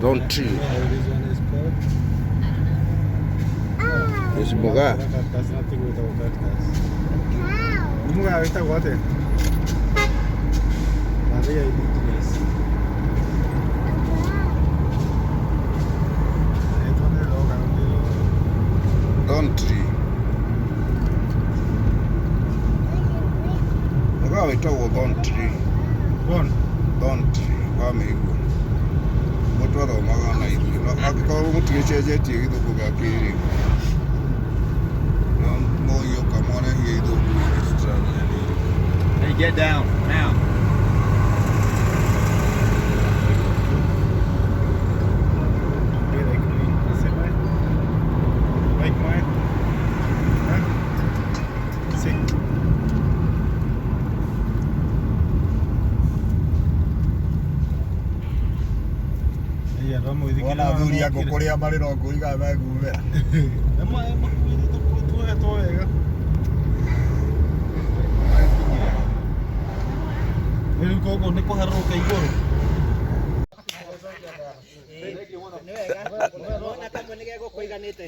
Thorn tree. How this one is called? It's muga. That's nothing with our cactus. Muga wĩtagwo atĩa? Maria indigenous. Ĩtwo nĩ roga rũrĩ. Thorn tree. Muga wĩtagwo thorn tree. Gone. Thorn tree wa mĩigua. Nĩguo twathomaga na ithuĩ. No angĩkorwo mũtigĩcenjetie gĩthũngũ gĩa kĩrĩu. No mũgĩũka mwarehie ithũngũ ingĩ tũtiramenya nĩ irĩkũ. Hey, get down now. Be like me. See mine? Like mine? Huh? See. Iya, andũ a mũithikiri Wona athuri a ngũkũ rĩa marĩ no ngũiga megumĩra. Makuĩte tuohetwo wega. Rĩu koguo nĩ kũharũrũka igũrũ. Wona kamwe nĩ gegũkũiganĩte.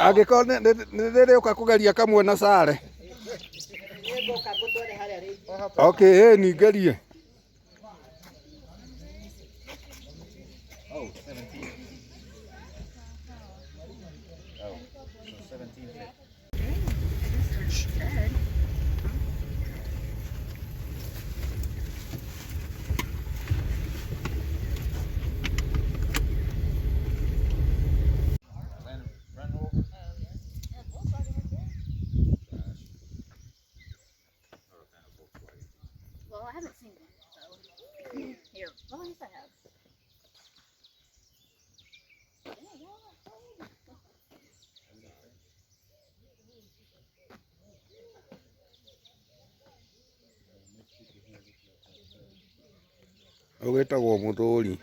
Angĩkorwo nĩ ndĩrĩũka kũgeria kamwe na sare. Nĩngũka ngũtware harĩa rĩngĩ. Okay, ĩ ningerie. Oh, 17. Oh, so 17. Dead. Run over. Yeah, Volkswagen right there. Or kind of Volkswagen. Well, I haven't seen one, so. Here. Well, yes, I have. Yeah. Ũgĩtagwo mũthũri.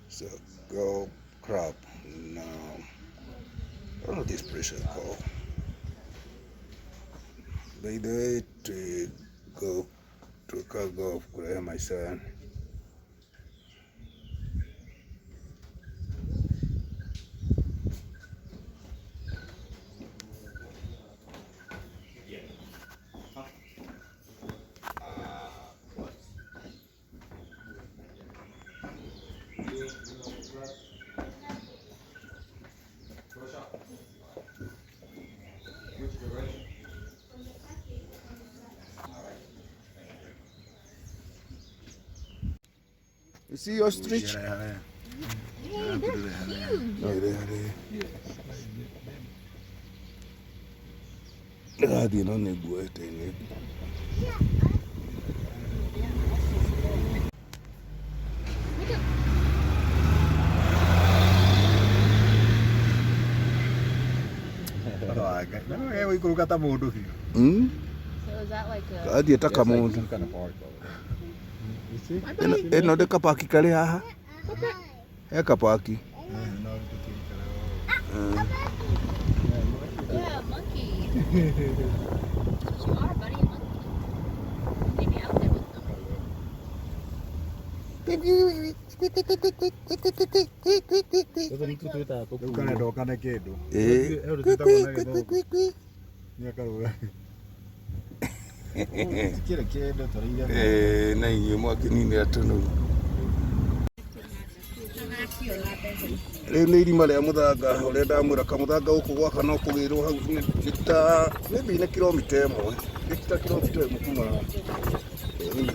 So go crab now. I don't know what this place is called. By the way, to go to golf kũrehe my son. Which direction? You see ostrich? Yeah, they're huge. No, they Ndĩrathiĩ no nĩ nguoete nĩ Look at Egũikũrũka ta mũndũ biũ. Hmm? So is that like a Athiĩ ta kamũndũ. Some kind of park over there. You see? Ĩno ndĩ kapaki karĩ haha? He kapaki. No tũtingĩikara. Yeah, monkey. That's what you are, buddy, a monkey. You need to be out there with them. Tũtũ nĩtuo twĩtaga Rĩu tũkuũ. kana ndokane kĩndũ. Ĩĩ. He ũndũ twĩtagwo na gĩthũngũ. Nĩ akarũga. Tikĩrĩ kĩndũ tũrĩire. Ĩĩ na inyuĩ mwakĩninĩra tũnũru. Rĩu nĩ irima rĩa mũthanga ũrĩa ndamwĩra kamũthanga gũkũ gwaka no kũgĩrwo hau nĩ ta maybe nĩ kilomita ĩmwe, nĩ ta kilomita ĩmwe kuma haha. Ĩĩ.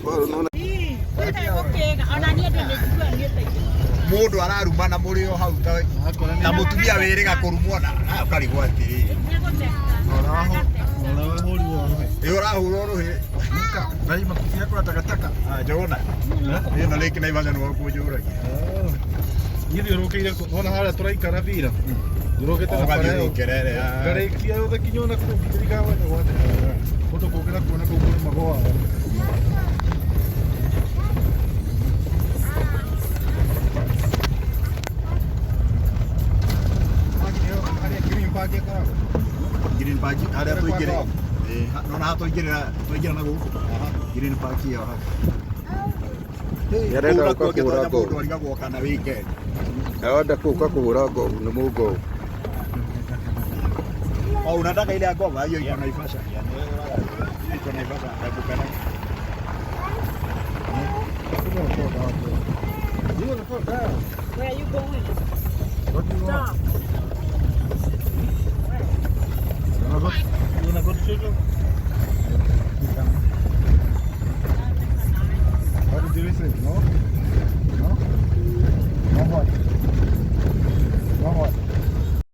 Paul, nĩwona Mũndũ ararumana mũrĩ o hau ta mũtumia wĩrĩga kũrumwo na ũkarigwo atĩrĩrĩ. Ũrahũrirwo rũhĩ. Ĩ ũrahũrwo rũhĩ. Ngai makubia kwa takataka. Ah, Njũgũna. Ĩno Lake Naivasha nĩwe ũkũnjũragia. Niĩ thiũrũrũkĩire wona harĩa tũraikara bira. Thiũrũrũkĩte na bara ĩyo. Ũgathiũrũrũkĩra ĩrĩa. Ngarĩkia yothe nginya ona kũu ndirikanaga gwetagwo atĩa. Kũndũ kũngĩ nakuo na kũu kũrĩ magwaga. Twaingĩrĩra. Ĩĩ, nona haha twaingĩrĩra, twaingĩra na gũkũ. Green Park ĩyo hau. Nĩarenda Kũu gũka nakuo kũhũra ũngĩtonya ngobu. mũndũ arigagwo kana wĩ Kenya. Arenda gũka kũhũra ngobu nĩ mũngobu. Oh, unataka ile ya gova hiyo iko Naivasha. Hiyo iko Naivasha, nakupenda. You wanna fall down. Where are you going? What do you want? Stop. You wanna go to Chuchu? What did you say? No? No? No what? No what?